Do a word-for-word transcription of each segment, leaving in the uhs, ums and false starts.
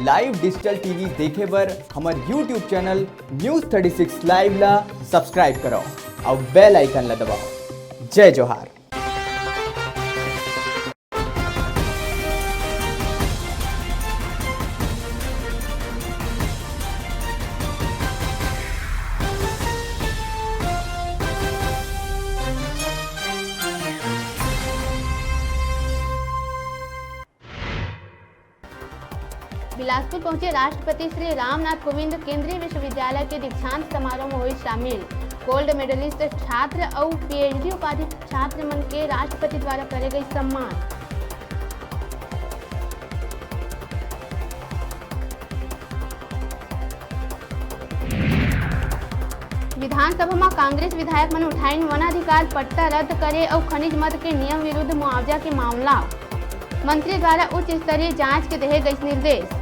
Live digital T V देखे बर हमर YouTube channel News thirty six Live ला subscribe करो और bell icon ला दबाओ। जय जोहार। बिलासपुर पहुंचे राष्ट्रपति श्री रामनाथ कोविंद केंद्रीय विश्वविद्यालय के दीक्षांत समारोह में होइस शामिल। Gold medalist छात्र अउ PhD उपाधि छात्र मन के राष्ट्रपति द्वारा करे गइस सम्मान। विधानसभा म कांग्रेस विधायक मन उठाइन वन अधिकार पट्टा रद्द करे अउ खनिज मद के नियम विरुद्ध मुआवजा के मामला। मंत्री द्वारा उच्च स्तरीय जांच के देहे गइस निर्देश।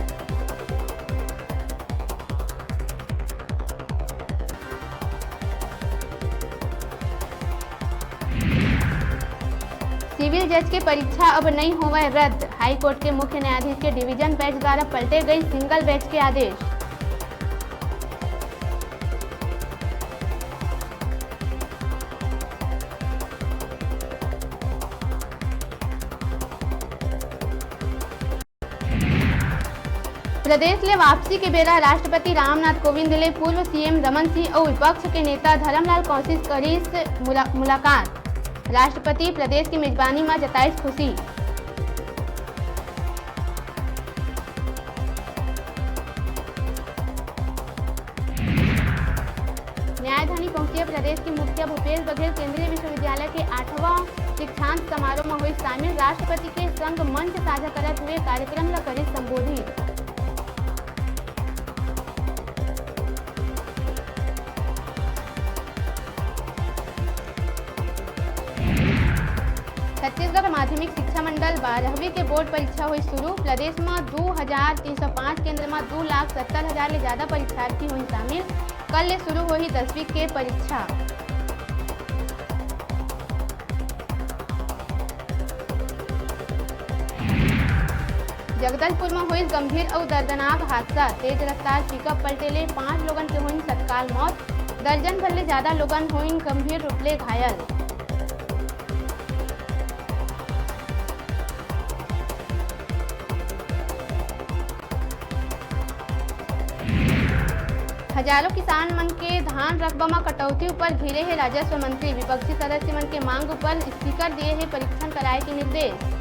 सिविल जज के परीक्षा अब नइ होवय रद्द। हाई कोर्ट के मुख्य न्यायाधीश के डिवीजन बेंच द्वारा पलटे गइस सिंगल बेंच के आदेश। प्रदेश ले वापसी के बेरा राष्ट्रपति रामनाथ कोविंद ले पूर्व CM रमन सिंह अउ विपक्ष के नेता धरमलाल कौशिक करिस मुला-, मुलाकात। राष्ट्रपति प्रदेश की मेजबानी म जताइस खुशी। न्यायधनी पहुंचे प्रदेश के मुखिया भूपेश बघेल केंद्रीय विश्वविद्यालय के आठवां दीक्षांत समारोह म होइस शामिल। राष्ट्रपति के संग मंच साझा करत हुए कार्यक्रम ल करिस संबोधित। छत्तीसगढ़ माध्यमिक शिक्षा मंडल बारहवीं के बोर्ड परीक्षा होइस शुरू। प्रदेश म दू हजार तीन सौ पाँच केंद्र म दू लाख सत्तर हजार ले ज्यादा परीक्षार्थी होइस शामिल। कल ले शुरू होही दसवीं के परीक्षा। जगदलपुर म होइस गंभीर अउ दर्दनाक हादसा। तेज रफ्तार पिकअप पलटे ले पांच लोगन के होइन तत्काल मौत। दर्जन भर ले ज्यादा लोगन होइन गंभीर रूप ले घायल। हजारों किसान मन के धान रकबा म कटौती ऊपर घिरे हे राजस्व मंत्री। विपक्षी सदस्य मन के मांग ऊपर स्पीकर दिए हे परीक्षण कराए के निर्देश।